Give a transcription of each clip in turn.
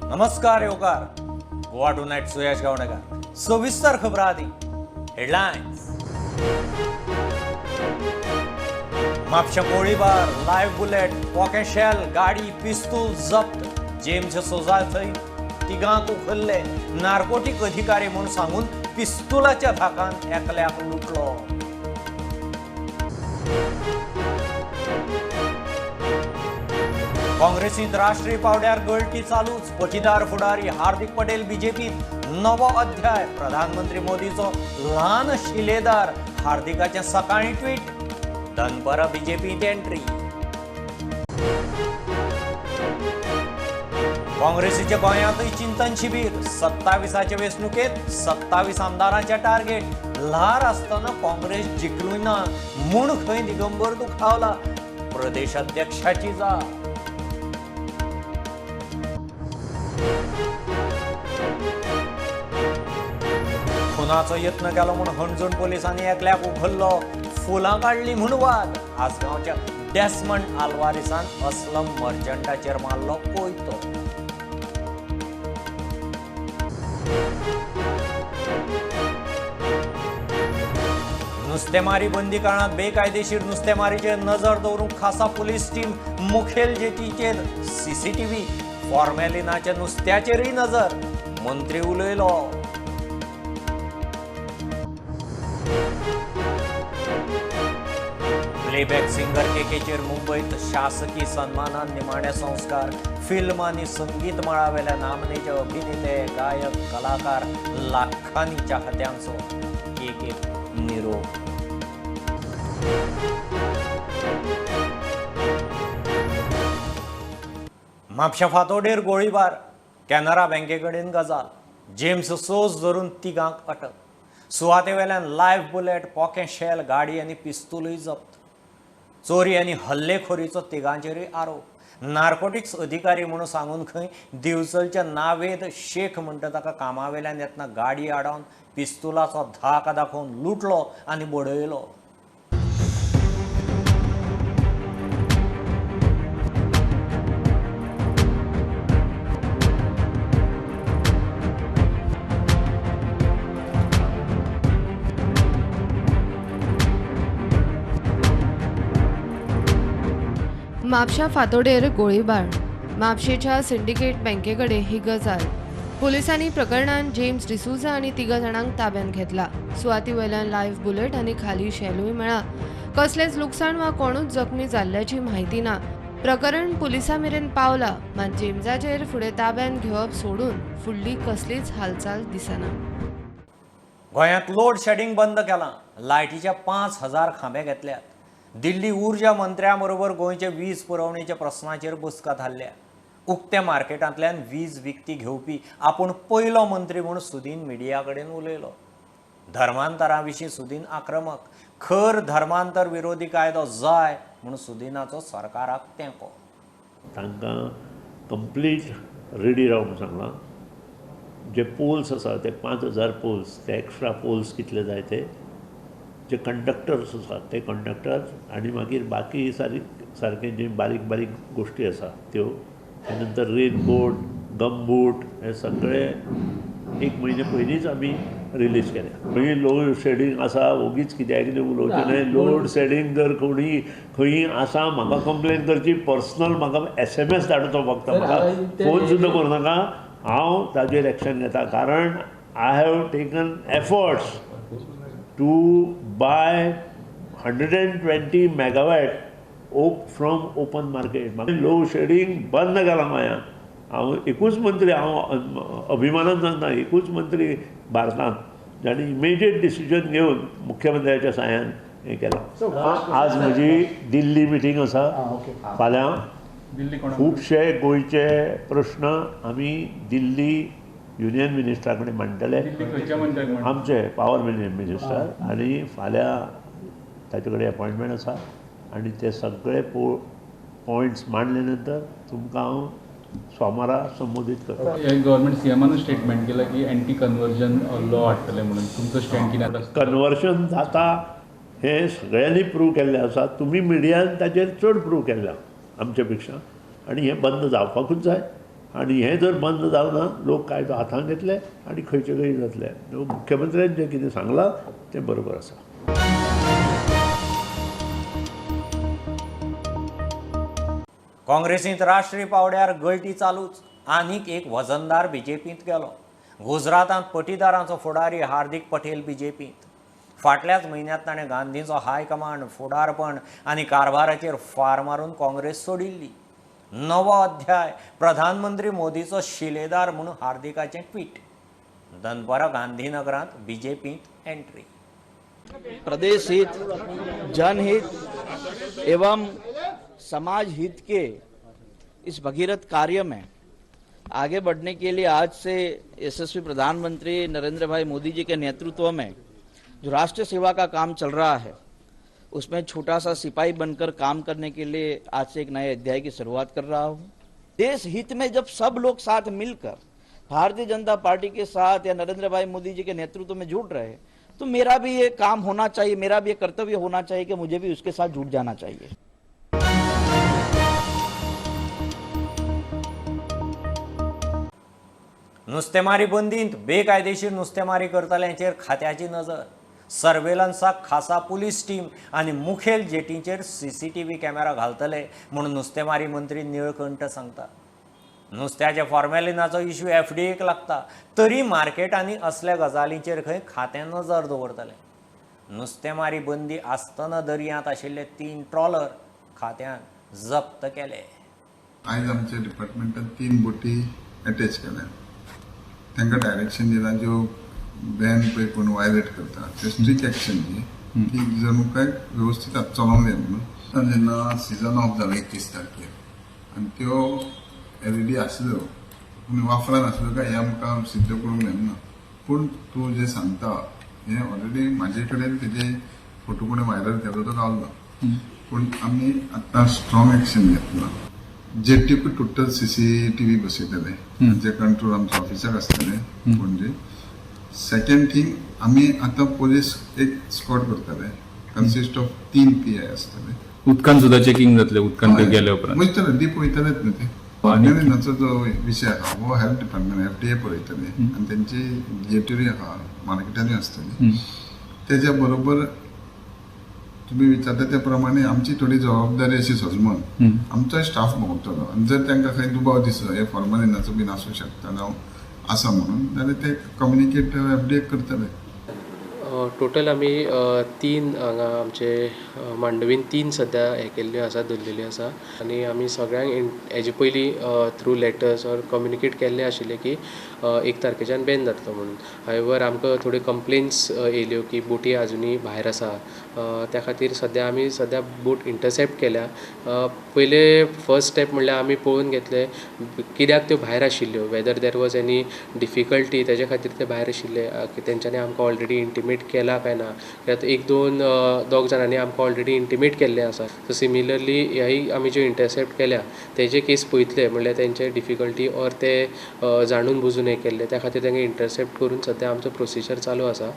नमस्कार येवकार गोवा टुनायट सुयश गावणेकर. सविस्तर खबरां आदी हेडलायन्स. म्हापशें गोळीबार, लायव्ह बुलेट, पोकें शेल, गाडी, पिस्तूल जप्त. जेम्स सोजा थंय तिगांक उखल्ले. नार्कोटीक अधिकारी म्हूण सांगून पिस्तुलाच्या धाकान एकल्याक लुटलो. काँग्रेसींत राष्ट्रीय पावड्यार गळटी चालूच. पटीदार फुडारी हार्दिक पटेल बीजेपीत नवो अध्याय. प्रधानमंत्री मोदीचो ल्हान शिलेदार हार्दिकाचें सकाळीं ट्वीट. दनपरां बीजेपींत एंट्री. काँग्रेसीचे गोंयांतूय चिंतन शिबीर. 27आचे वेंचणुकेंत 27 आमदारांचे टार्गेट. ल्हार आसतना काँग्रेस जिखली ना म्हूण खंय दिगंबर दुखावला. प्रदेश अध्यक्षाची जाप. खुनाचो यत्न केलो म्हूण हणजूण पोलिसांनी एकल्याक उखल्लो. फुलां काडली म्हूण वाद. आसगांवच्या डेस्मंड आल्वारिसान असलम मर्चंटाचेर मारलो कोयतो. नुस्तेमारी बंदी काळांत बेकायदेशीर नुस्तेमारीचेर नजर दवरूंक खासा पुलीस टीम. मुखेल जेटीचेर सीसीटीव्ही. फॉर्मेलिनाच्या नुस्त्याचेरय नजर. मंत्री उलयलो. प्लेबॅक सिंगर केकेचेर मुंबयत शासकीय सन्मानान निमाणे संस्कार. फिल्म आनी संगीत मळावेल्या नामनेचे अभिनेते, गायक, कलाकार लाखांनी चाहत्यांचो केकेक निरोप. म्हापशा फातोडेर गोळीबार. कॅनरा बँके कडेन गजाल. जेम्स सोज धरून तिगांक अटक. सुवाते वेल्यान लायव्ह बुलेट, पोकें शेल, गाडी आनी पिस्तूलय जप्त. चोरी आनी हल्लेखोरीचो तिगांचेरूय आरोप. नार्कोटिक्स अधिकारी म्हणून सांगून खंय दिवचलच्या नावेद शेख म्हणटा ताका कामावेल्यान येतना गाडी आडावन पिस्तुलाचो धाक दाखोवन लुटलो आनी बडयलो. म्हापशा फातोडेर गोळीबार. म्हापशेच्या सिंडिकेट बँकेकडे ही गजाल. पोलिसांनी प्रकरणान जेम्स डिसुजा आनी तिगा जाणांक ताब्यांत घेतला. सुवाती वयल्यान लायव्ह बुलेट आनी खाली शेलूय मेळ्ळा. कसलेंच लुकसाण वा कोणूच जखमी जाल्ल्याची म्हायती ना. प्रकरण पुलिसां मेरेन पावला, मात जेम्साचेर फुडें ताब्यांत घेवप सोडून फुडली कसलीच हालचाल दिसना. गोंयांत लोड शेडिंग बंद केलां. लायटीच्या 5000 खांबे घेतल्यात. दिल्ली ऊर्जा मंत्र्या बरोबर गोंयचे वीज पुरवणेच्या प्रस्नाचेर बसका थारल्या. उक्त्या मार्केटांतल्यान वीज विकती घेवपी आपूण पयलो मंत्री म्हूण सुदीन मिडिया कडेन उलयलो. धर्मांतरा विशीं सुदीन आक्रमक. खर धर्मांतर विरोधी कायदो जाय म्हूण सुदीनाचो सरकाराक तेंको. तांकां कंप्लीट रेडी रावूंक सांगलां. जे पोल्स आसा ते 5000 पोल्स, ते एक्स्ट्रा पोल्स कितले जाय ते, जे कंडक्टर्स आसात ते कंडक्टर्स आनी मागीर बाकी सारके जे बारीक बारीक गोश्टी आसा त्यो, त्या नंतर रेनकोट, गमबूट हे सगळे एक म्हयने पयलींच आमी रिलीज केले. मागीर लोड शेडींग आसा ओगीच कित्याक कितें उलोवचें न्हय. लोड शेडींग जर कोणी खंयी आसा म्हाका कंप्लेन करची, पर्सनल म्हाका SMS धाडचो फक्त, म्हाका फोन सुद्दां करूं नाका. हांव ताजेर एक्शन घेता, कारण I have taken efforts to buy 120 megawatt from open market. Load shedding बंद केलां गोंयांत. हांव एकूच मंत्री, हांव अभिमानान सांगता, एकूच मंत्री भारतांत जाणें इमिडिएट डिसिजन घेवन मुख्यमंत्र्याच्या साहाय्यान हें केलां. आज म्हजी दिल्ली मिटींग आसा फाल्यां. खुबशे गोंयचे प्रश्न आमी दिल्ली युनियन मिनिस्टरा कडेन मांडटले, आमचे पावर मिनिस्टर, आनी फाल्यां ताचे कडेन अपॉयंटमेंट आसा आनी ते सगळे पॉयंट्स मांडले नंतर तुमकां हांव सोमारा संबोधीत करता. गव्हर्मेंट सीएमान स्टेटमेंट केलां की एंटी कन्वर्जन लॉ हाडटले म्हणून, तुमचो स्टँड कितें? कन्वर्जन जाता हें सगळ्यांनी प्रूव केल्लें आसा. तुमी मिडियान ताचेर चड प्रूव केल्लें आमचे पेक्षा, आनी हें बंद जावपाकूच जाय. आनी हें जर बंद जावना लोक कायदो हातांत घेतले आनी खंयचे खंय जातले. मुख्यमंत्र्यान जें कितें सांगलां तें बरोबर आसा. काँग्रेसींत राष्ट्रीय पावड्यार गळटी चालूच. आनीक एक वजनदार बीजेपींत गेलो. गुजरातांत पटीदारांचो फुडारी हार्दिक पटेल बीजेपींत. फाटल्याच म्हयन्यांत ताणें गांधीचो हायकमांड फुडारपण आनी कारभाराचेर फार मारून काँग्रेस सोडिल्ली. नवो अध्याय प्रधानमंत्री मोदीचो शिलेदार म्हूण हार्दिकाचें ट्वीट. दनपरां गांधीनगरांत बीजेपींत एंट्री. प्रदेश हित, जनहित एवं समाज हित के इस भगीरथ कार्य में आगे बढ़ने के लिए आज से यशस्वी प्रधानमंत्री नरेंद्र भाई मोदी जी के नेतृत्व में जो राष्ट्र सेवा का काम चल रहा है उसमें छोटा सा सिपाही बनकर काम करने के लिए आज से एक नए अध्याय की शुरुआत कर रहा हूँ। देश हित में जब सब लोग साथ मिलकर भारतीय जनता पार्टी के साथ या नरेंद्र भाई मोदी जी के नेतृत्व में जुड़ रहे तो मेरा भी ये काम होना चाहिए, मेरा भी ये कर्तव्य होना चाहिए कि मुझे भी उसके साथ जुड़ जाना चाहिए। नुस्तेमारी बंदींत बेकायदेशीर नुस्तेमारी करतल्यांचेर खात्याची नजर. सर्वेलन्साक खासा पुलीस टीम आनी मुखेल जेटींचेर सीसीटीव्ही कॅमेरा घालतले म्हूण नुस्तेमारी मंत्री निळकंठ सांगता. नुस्त्याच्या फॉर्मेलिनाचो इश्यू एफडीएक लागता तरी मार्केटांनी असल्या गजालींचेर खंय खातें नजर दवरतलें. नुस्तेमारी बंदी आसतना दर्यांत आशिल्ले 3 ट्रॉलर खात्यान जप्त केले. आयज आमच्या डिपार्टमेंटान 3 बोटी अटॅच केल्या. तांकां डायरेक्शन दिलां ज्यो बॅन पळय कोण वायलेट करता ते स्ट्रिक्ट एक्शन न्ही ती जणू काय वेवस्थीत आतां चलोवंक जाय म्हणून. जेन्ना सिजन ऑफ जालो 31 तारखेर आनी त्यो एलईडी आसल्यो पूण वापरान आसल्यो काय हें आमकां सिद्ध करूंक मेळना. पूण तूं जें सांगता हें ऑलरेडी म्हाजे कडेन तेजे फोटो कोणें व्हायरल केलो तो गावलो. पूण आमी आतां स्ट्रॉंग एक्शन घेतलां. जेटीकूय टोटल सीसीटीव्ही बसयतले जे कंट्रोल आमच्या ऑफिसाक आसतले पणजे. सेकंड थिंग आमी आतां पोलीस एक स्क्वॉड करतले कन्सिस्ट ऑफ 3 PI आसतले. उदकान सुद्दां चेकिंग जातले उदकान ते गेले उपरांत वयतले डीप वयतलेच न्हू ते. फॉर्मेलिनाचो जो विशय आहा हो हेल्थ डिपार्टमेंट FDA पळयतले आनी तेंची जेटीरूय आहा मार्केटानूय आसतली. तेज्या बरोबर तुमी विचारता त्या प्रमाणे आमची थोडी जबाबदारी अशी सजमन आमचोय स्टाफ भोंवतलो आनी जर तांकां खंय दुबाव दिसलो हे फॉर्मेलिनाचो बीन आसूं शकता जावं आसा म्हणून जाल्यार ते कम्युनिकेट एफडीए करतले. टोटल आमी 3 हांगा आमचे मांडवीन 3 सद्या हें केल्ल्यो आसा, धरलेल्यो आसा आनी आमी सगळ्यांक हेजे पयलीं थ्रू लेटर्स ऑर कम्युनिकेट केल्लें आशिल्लें की 1 तारखेच्यान बॅन जातलो म्हणून. हावेवर आमकां थोड्यो कंप्लेन्स येयल्यो की बोटी आजुनूय भायर आसा. त्या खातीर सद्या आमी सद्या बोट इंटरसेप्ट केल्या. पयले फर्स्ट स्टेप म्हणल्यार आमी पळोवन घेतले कित्याक त्यो भायर आशिल्ल्यो, whether there was any difficulty तेजे खातीर ते भायर आशिल्ले, तेंच्यांनी आमकां ऑलरेडी इंटिमेट केला काय ना. कित्याक 1-2 दोग जाणांनी आमकां ऑलरेडी इंटिमेट केल्लें आसा. सो सिमिलरली ह्याय आमी ज्यो इंटरसेप्ट केल्या तेजे केस पळयतले म्हणल्यार तेंचे डिफिकल्टी ऑर ते जाणून बुजून हें केल्लें त्या खातीर तांकां इंटरसेप्ट करून सद्या आमचो प्रोसिजर चालू आसा.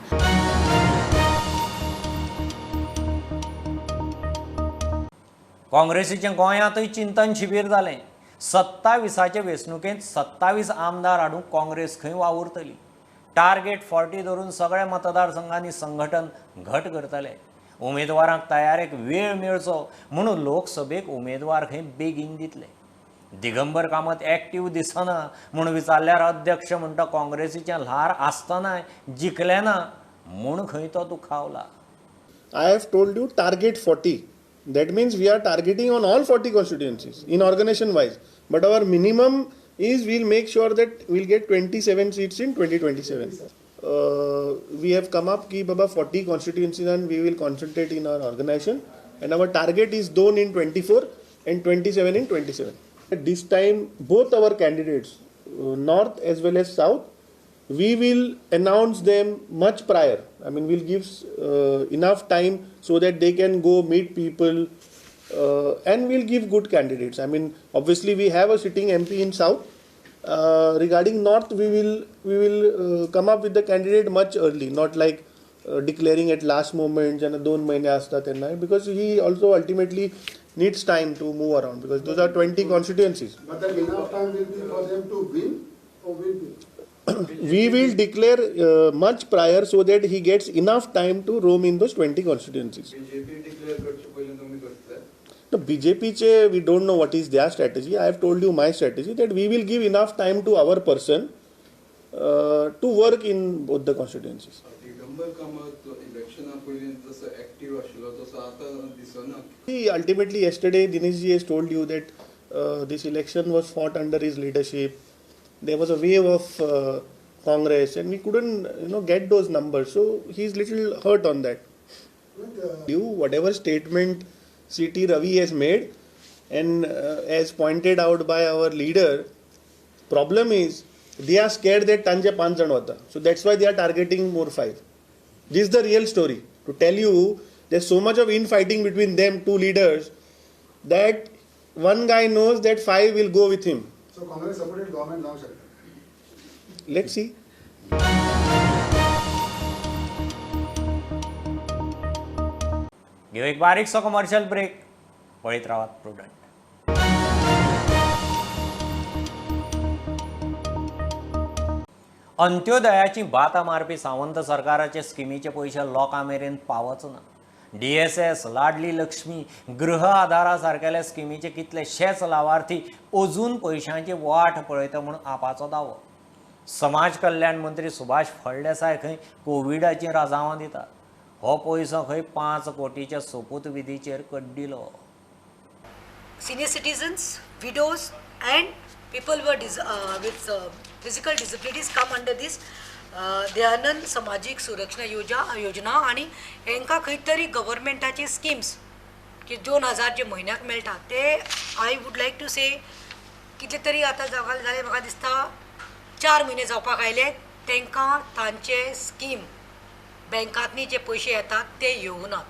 काँग्रेसीचें गोंयांतूय चिंतन शिबीर जालें. 27आचे वेंचणुकेंत 27 आमदार हाडूंक काँग्रेस खंय वावुरतली. टार्गेट 40 धरून सगळ्या मतदारसंघांनी संघटन घट करतले. उमेदवारांक तयारेक वेळ मेळचो म्हणून लोकसभेक उमेदवार खंय बेगीन दितले. दिगंबर कामत एक्टीव दिसना म्हूण विचारल्यार अध्यक्ष म्हणटा काँग्रेसीचें ल्हार आसतनाय जिखलें ना म्हूण खंय तो दुखावला. I have told you target 40. That means we are targeting on all 40 constituencies in organization wise. But our minimum is we'll make sure that we'll get 27 seats in 2027. We have come up ki baba 40 constituencies and we will concentrate in our organization. And our target is 2 in 24 and 27 in 27. At this time, both our candidates, north as well as south, we will announce them much prior. I mean, we'll give enough time so that they can go meet people and we'll give good candidates. I mean, obviously we have a sitting MP in south. Regarding north, we will come up with the candidate much early, not like declaring at last moment and 2 महिने असता त्यांना, because he also ultimately needs time to move around because those are 20 constituencies. But that enough time will be for them to win or will be? We will declare much prior so that he gets enough time to roam in those 20 constituencies. BJP declare करचे पयलीं तुमी करतले? No, BJP, we don't know what is their strategy. I have told you my strategy that we will give enough time to our person to work in both the constituencies. Digambar Kamat इलेक्शना पयलीं जसो active आशिल्लो तसो आतां दिसना. See, ultimately yesterday Dinesh ji has told you that this election was fought under his leadership. There was a wave of Congress and we couldn't, get those numbers. So he is little hurt on that. You, whatever statement C.T. Ravi has made and as pointed out by our leader, problem is they are scared that तांचे 5 जण वता. So that's why they are targeting more 5. This is the real story. To tell you, there's so much of infighting between them two leaders that one guy knows that 5 will go with him. So Congress supported government जावंक शकता. Let's see. घेऊ एक बारीकसो commercial break. पळयत रावात prudent. अंत्योदयाची बातां मारपी सावंत सरकाराचे स्किमीचे पयशे लोकां मेरेन पावच ना. DSS, Ladli Lakshmi, गृह आधारा सारकेल्या स्किमीचे कितलेशेच लावार्थी अजून पयशांची वाट पळयता म्हूण आपाचो दावो. समाज कल्याण मंत्री सुभाष फळदेसाय खंय कोविडाची राजावां दितात. हो पयसो खंय 5 कोटीच्या सोपूतविधीचेर कड्डिलो. Senior citizens, widows and people who are with physical disabilities come under this Dayanand Samajik Suraksha Yojana आनी हेंकां खंय तरी गव्हर्मेंटाचे स्किम्स की 2000 जे म्हयन्याक मेळटा ते I would like to say कितले तरी आतां जाले म्हाका दिसता 4 म्हयने जावपाक आयले तांकां तांचे स्कीम बँकांतनी जे पयशे येतात ते येवनात.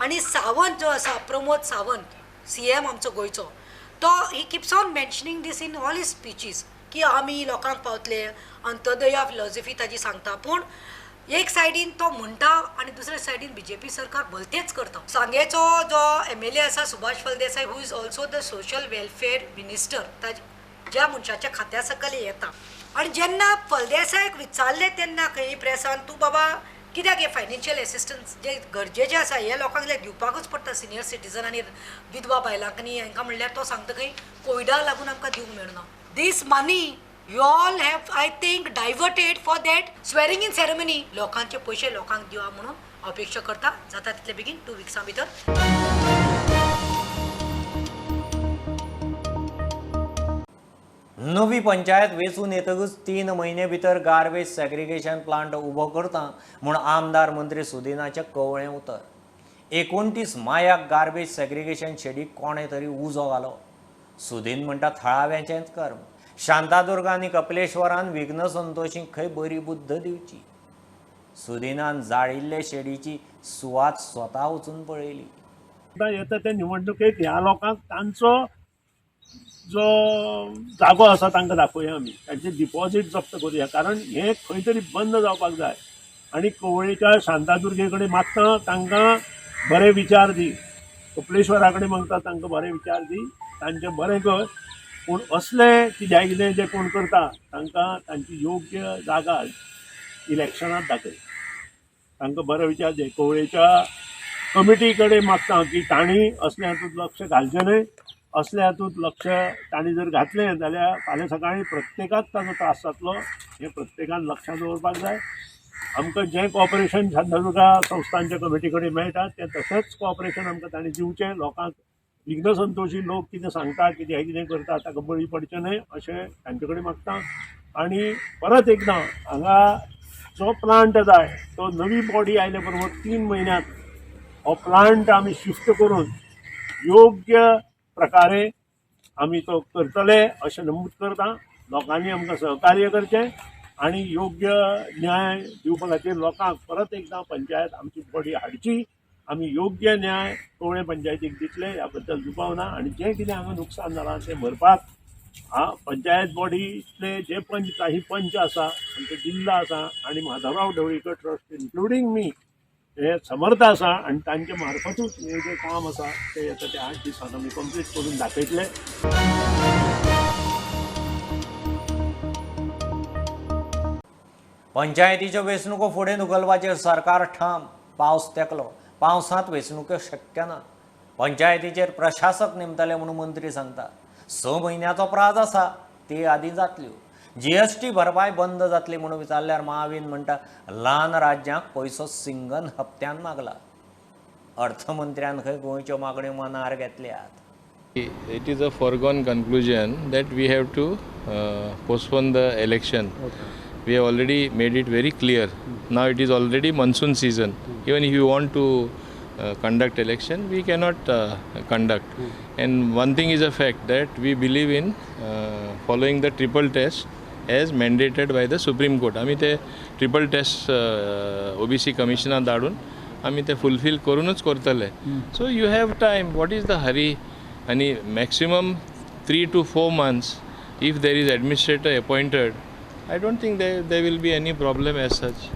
आनी सावंत जो आसा प्रमोद सावंत CM आमचो गोंयचो तो he keeps on mentioning this in all his speeches की आमी लोकांक पावतले अंत्योदया फिलॉसॉफी ताजी सांगता पूण एक सायडीन तो म्हणटा आनी दुसरे सायडीन बीजेपी सरकार भलतेच करता. सांगेचो जो MLA आसा Subhash Phaldesai who is also the social welfare minister ज्या मनशाच्या खात्या सकयल येता आनी जेन्ना फळदेसायक विचारलें तेन्ना खंय प्रेसान तूं बाबा कित्याक हे फायनान्शियल एसिस्टन्स जे गरजेचे आसा हे लोकांक दिवपाकूच पडटा सिनियर सिटीजन आनी विधवा बायलांक आनी हांकां म्हणल्यार तो सांगता खंय कोविडाक लागून आमकां दिवंक मेळना. This money you all have I think diverted for that swearing in ceremony. लोकांचे पयशे लोकांक दिवा म्हणून अपेक्षा करता जाता तितले बेगीन 2 विक्सां भितर. नवी पंचायत वेंचून येतकच 3 म्हयने भितर गार्बेज सेग्रिगेशन प्लांट उबो करता म्हूण आमदार मंत्री सुदिनाचें कवळें उतर. 29 मायाक गार्बेज सेग्रिगेशन शेडीक कोणें तरी उजो घालो. सुदीन म्हणटा थळाव्यांचेंच कर्म. शांतादुर्गा आनी कपलेश्वरान विघ्न संतोशींक खंय बरी बुद्ध दिवची. सुदिनान जाळिल्ले शेडीची सुवात स्वता वचून पळयली. येता ते निवडणुकेक ह्या लोकांक तांचो जो जागो आसा तांकां दाखोवया आमी, तांचे डिपॉझीट जप्त करुया, कारण हें खंय तरी बंद जावपाक जाय. आनी कवळेच्या शांतादुर्गे कडेन मागता तांकां बरे विचार दी, कपलेश्वरा कडेन मागता तांकां बरे विचार दी, तांचें बरें कर, पूण असलें कित्याक कितें जें कोण करता तांकां तांची योग्य जागा इलेक्शनांत दाखय, तांकां बरे विचार दी. कवळेच्या कमिटी कडेन मागता की तांणी असलें हातूंत लक्ष घालचें न्हय. असल्या हातूंत लक्ष तांणी जर घातलें जाल्यार फाल्यां सकाळीं प्रत्येकाक ताजो त्रास जातलो हें प्रत्येकान लक्षांत दवरपाक जाय. आमकां जें कॉपरेशन शांतादुर्गा संस्थांच्या कमिटी कडेन मेळटा तें तशेंच कॉपरेशन आमकां तांणी दिवचें. लोकांक विघ्न संतोशी लोक कितें सांगता कितें कितें करता ताका बळी पडचें न्हय अशें तांचे कडेन मागता. आनी परत एकदां हांगा जो प्लांट जाय तो नवी बॉडी आयले बरोबर 3 म्हयन्यांत हो प्लांट आमी शिफ्ट करून योग्य प्रकारे आमी तो करतले अशें नमूद करता. लोकांनी आमकां सहकार्य करचें आनी योग्य न्याय दिवपा खातीर लोकांक परत एकदां पंचायत आमची बॉडी हाडची. आमी योग्य न्याय कवळें पंचायतीक दितले ह्या बद्दल दुबाव ना. आनी जें कितें हांगा नुकसान जालां तें भरपाक पंचायत बॉडींतले जे पंच काही पंच आसा, आमचे जिल्लो आसा आनी माधवराव ढवळीकर ट्रस्ट इन्क्लुडींग मी हे समर्थ आसा आनी तांचे मार्फतूच हें जें काम आसा तें आतां त्या 8 दिसान आमी कंप्लीट करून दाखयतले. पंचायतीच्यो वेंचणुको फुडें धुकलपाचेर सरकार ठाम. पावस तेकलो, पावसांत वेंचणुको शक्य ना. पंचायतीचेर प्रशासक नेमतले म्हणून मंत्री सांगता. 6 म्हयन्याचो प्राज आसा, ते आदीं जातल्यो. जीएसटी भरपाय बंद जातली म्हणून विचारल्यार महावीन म्हणटा ल्हान राज्यांक पयसो सिंगन हप्त्यान मागला. अर्थमंत्र्यान खंय गोंयच्यो मागण्यो मनार घेतल्यात. It is a foregone conclusion that we have to postpone the election. Okay. We have already made it very clear. Now it is already monsoon season. Even if you want to conduct election, we cannot conduct. And one thing is a fact that we believe in following the triple test as mandated by the Supreme Court. आमी ते triple test OBC commissioner धाडून आमी ते fulfill करूनच करतले. So you have time. What is the hurry? आनी maximum 3 to 4 months if there is administrator appointed, I don't think there will be any problem as such.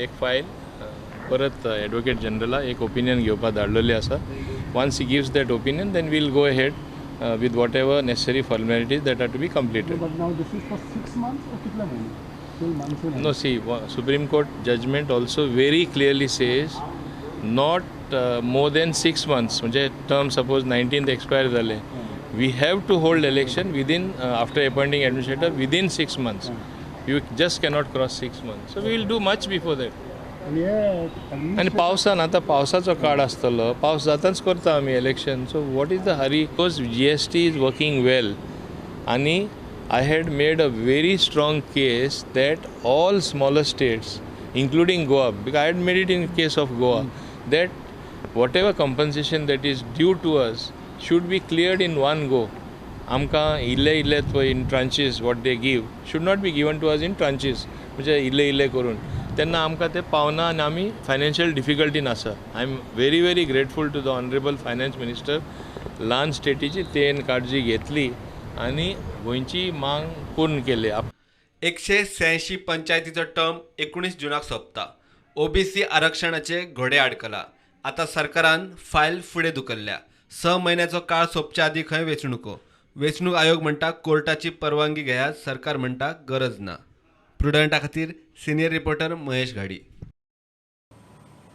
एक file परत advocate जनरला एक opinion घेवपाक धाडलेली आसा. Once he gives that opinion, then we'll go ahead with whatever necessary formalities that are to be completed. But now this is for 6 months or कितले महिने? Till monsoon. No, see, Supreme Court judgment also very clearly says not more than 6 months. म्हणजे term suppose 19th expire जाले, we have to hold election within after appointing administrator within 6 months. You just cannot cross 6 months. So we will do much before that. आनी पावसान आतां पावसाचो काळ आसतलो, पावस जाताच करता आमी election. So what is the hurry? Because GST is working well आनी I had made a very strong case that all smaller states including Goa, because I had made it in case of Goa, that whatever compensation that is due to us should be cleared in one go. आमकां इल्ले इल्ले in tranches what they give should not be given to us in tranches, म्हणजे इल्ले इल्ले करून तेन्ना आमकां तें पावना आनी आमी फायनान्शियल डिफिकल्टीन आसा. I am very very grateful to the honourable finance minister. ल्हान स्टेटीची तेन काळजी घेतली आनी गोंयची मांग पूर्ण केली. 186 पंचायतीचो टर्म 19 जूनाक सोंपता. ओबीसी आरक्षणाचे घोडे आडकला. आतां सरकारान फायल फुडें धुकल्ल्या. 6 म्हयन्याचो काळ सोंपच्या आदीं खंय वेंचणुको. वेंचणूक आयोग म्हणटा कोर्टाची परवानगी घेयात, सरकार म्हणटा गरज ना. प्रुडंटा खातीर सिनियर रिपोर्टर महेश घाडी.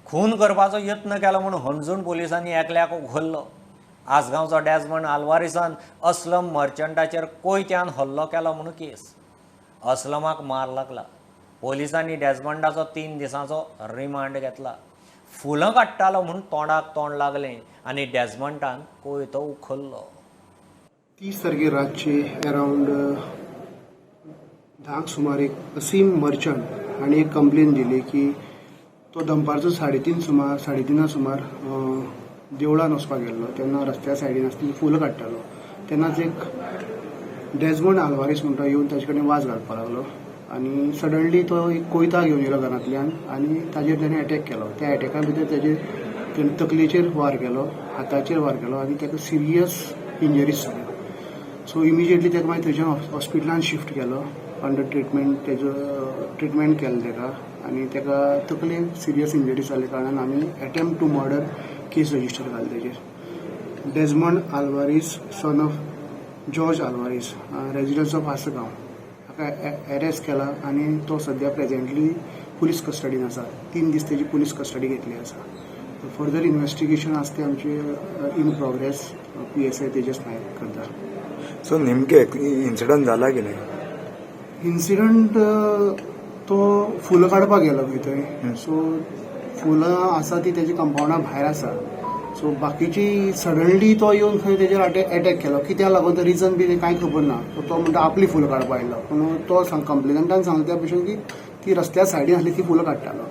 खून करपाचो यत्न केलो म्हूण हणजूण पोलिसांनी एकल्याक उखल्लो. आसगांवचो डेजमंड आल्वारिसान असलम मर्चंटाचेर कोयत्यान हल्लो केलो म्हूण केस. असलमाक मार लागला. पोलिसांनी डेजमंडाचो 3 दिसांचो रिमांड घेतला. फुलां काडटालो म्हूण तोंडाक तोंड लागलें आनी डेजमंडान कोयतो उखल्लो. 30 तारखेर रातचे अरावंड 10 सुमार एक असीम मर्चंट हांणी एक कंप्लेन दिली की तो दनपारचो 3:30 सुमार देवळान वचपाक गेल्लो. तेन्ना रस्त्या सायडीन आसली फुलां काडटालो. तेन्नाच एक डेजमंड आल्वारीस म्हणटा येवन ताजे कडेन वाज घालपाक लागलो आनी सडनली तो एक कोयता घेवन येयलो घरांतल्यान आनी ताजेर ताणें एटॅक केलो. त्या एटॅका भितर ताजेर ताणें तकलेचेर वार केलो, हाताचेर वार केलो आनी ताका सिरियस इंजरीज जाल्यो. सो इमिजिएटली ताका मागीर थंयच्यान हॉस्पिटलान शिफ्ट केलो. अंडर ट्रिटमेंट तेजो ट्रिटमेंट केलें ताका आनी ताका तकलेक सिरियस इंजरी जाल्ल्या कारणान आमी attempt to murder case register घाल तेजेर. Desmond Alvares son of George Alvares residence of Assagao हाका एरेस्ट केला आनी तो सद्या प्रेजेंटली पुलीस कस्टडीन आसा. 3 दीस तेजी पुलीस कस्टडी घेतली आसा. फर्दर इन्वेस्टिगेशन आसा तें आमचें in progress. PSI Tejas Naik करता. सो नेमके इन्सिडंट जाला कितें? इन्सिडंट तो फुलां काडपाक गेलो खंय थंय. सो फुलां आसा ती तेच्या कंपावंडा भायर आसा. सो बाकीची सडनली तो येवन खंय तेजेर एटॅक केलो. कित्याक लागून तो रिजन बी कांय खबर ना. तो म्हणटा आपली फुलां काडपाक आयलो, पूण तो कंप्लेनंटान सांगला त्या भशेन की ती रस्त्या सायडीन आसली ती फुलां काडटालो.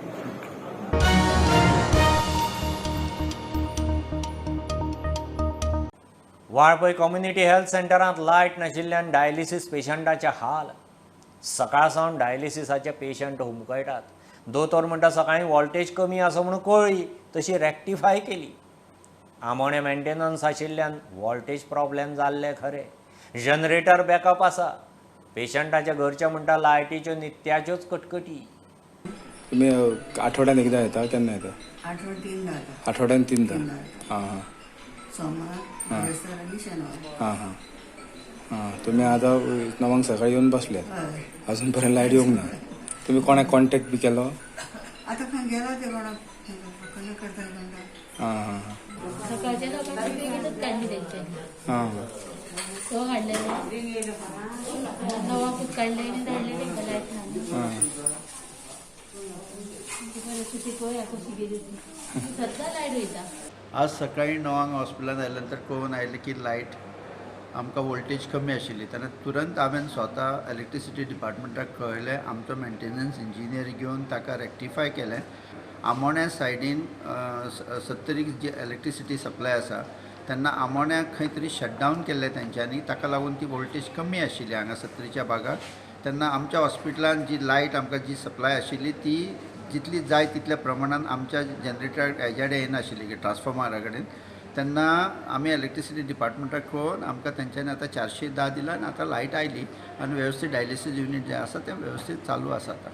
वाळपय कम्युनिटी हेल्थ सेंटरांत लायट नाशिल्ल्यान डायलिसीस पेशंटाचे हाल. सकाळ सावन डायलिसिसाचे पेशंट हुमकळटात. दोतोर म्हणटा सकाळीं वॉल्टेज कमी आसा म्हणून कळ्ळी, तशी रेक्टिफाय केली. आमोणे मेंटेनन्स आशिल्ल्यान वॉल्टेज प्रॉब्लेम जाल्ले खरे. जनरेटर बॅकअप आसा. पेशंटाच्या घरचे म्हणटा लायटीच्यो नित्याच्योच कटकटी. तुमी आठवड्यान एकदा येता, केन्ना येता? आठवड्यान तीनदा येता. आठवड्यान तीनदा. हां हां. सोमार, बिरेस्तार आनी शेनवार. हां हां हां. तुमी आतां 9 सकाळी येवन बसल्यात, अजून पर्यंत लायट येवंक ना. तुमी कोणाक कॉन्टेक्ट बी केलो? आतां खंय गेला ते कोणाक कनेक्ट करता. हां हां. सकाळच्या लोकांनी बेगीनच काडली तेंच्यांनी. हां. तो काडलेले 9 काडले आनी धाडले तेंकां लायट ना. हां. परिस्थिती पळया कशी गेली ती. सद्दां लायट वयता. आज सकाळी 9 हॉस्पिटलांत आयल्या नंतर कळून आयलें की लायट आमकां वोल्टेज कमी आशिल्ली. तेन्ना तुरंत हांवें स्वता इलेक्ट्रिसिटी डिपार्टमेंटाक कळयलें. आमचो मेंटेनन्स इंजिनियर घेवन ताका रेक्टिफाय केलें. आमोण्या सायडीन 70 जी इलेक्ट्रिसिटी सप्लाय आसा तेन्ना आमोण्याक खंय तरी शटडावन केल्लें तेंच्यांनी, ताका लागून ती वोल्टेज कमी आशिल्ली हांगा 70च्या भागाक. तेन्ना आमच्या हॉस्पिटलान जी लायट आमकां जी सप्लाय आशिल्ली ती जितली जाय तितल्या प्रमाणान आमच्या जनरेटर हेज्या कडेन येनाशिल्ली की ट्रान्सफॉर्मरा कडेन. तेन्ना आमी इलेक्ट्रिसिटी डिपार्टमेंटाक कळोवन आमकां तेंच्यांनी आतां 410 दिला आनी आतां लायट आयली आनी वेवस्थीत डायलिसीस युनीट जें आसा तें वेवस्थीत चालू आसा आतां.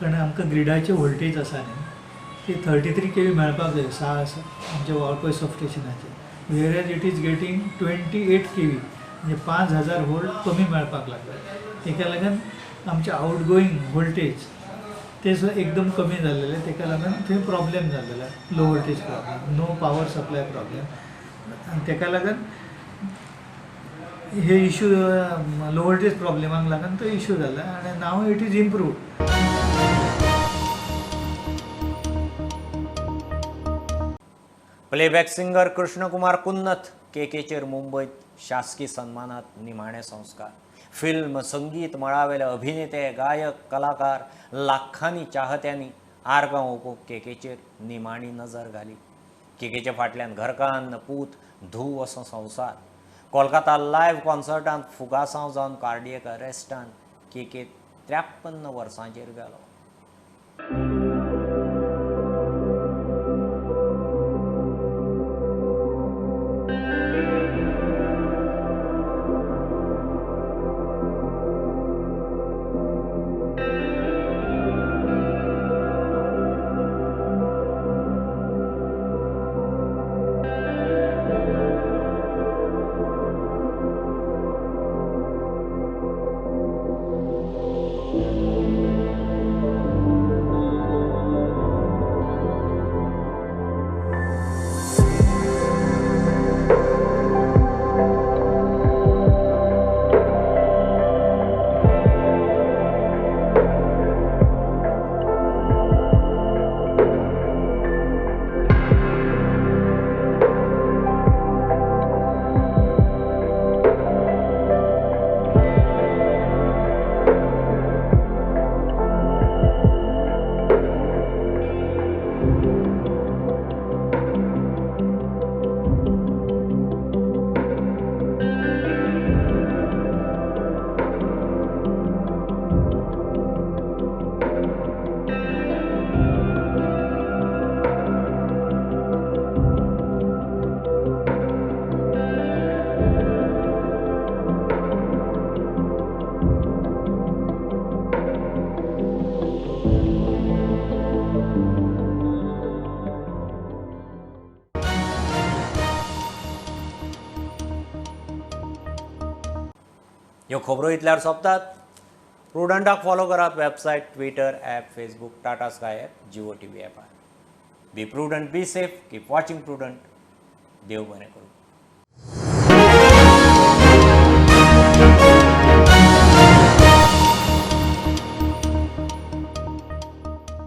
कारण आमकां ग्रिडाचे वोल्टेज आसा न्ही ती 33 kV मेळपाक जाय आमच्या Valpoi सबस्टेशनाचेर, whereas it is getting 28 kV, म्हणजे 5000 वोल्ट कमी मेळपाक लागले. तेका लागून आमचे आउटगोईंग वोल्टेज ते सुद्दां एकदम कमी जाल्लेले, तेका लागून थंय प्रॉब्लेम जाल्लेले, low voltage problem, no power supply problem. आनी तेका लागून हे इशू लो वोल्टेज प्रॉब्लेमाक लागून तो इशू जाला आनी now it is improved. Playback singer Krishnakumar Kunnath केकेचेर मुंबयत शासकीय सन्मानात निमाणे संस्कार. फिल्म संगीत मळावेले अभिनेते, गायक, कलाकार लाखांनी चाहत्यांनी आर्गां ओंपूंक केकेचेर निमाणी नजर घाली. केकेच्या फाटल्यान घरकान्न, पूत, धूव असो संवसार. कोलकाता लायव्ह कॉन्सर्टांत फुगासांव जावन कार्डियक अरेस्टान केके 53 वर्सांचेर गेलो. ह्यो खबरो इतल्यार सोंपतात. प्रुडंटाक फॉलो करात website, Twitter, app, Facebook, Tata Sky app, Jio TV ॲपार. Be prudent, be safe, keep watching Prudent. देव बरें करूं.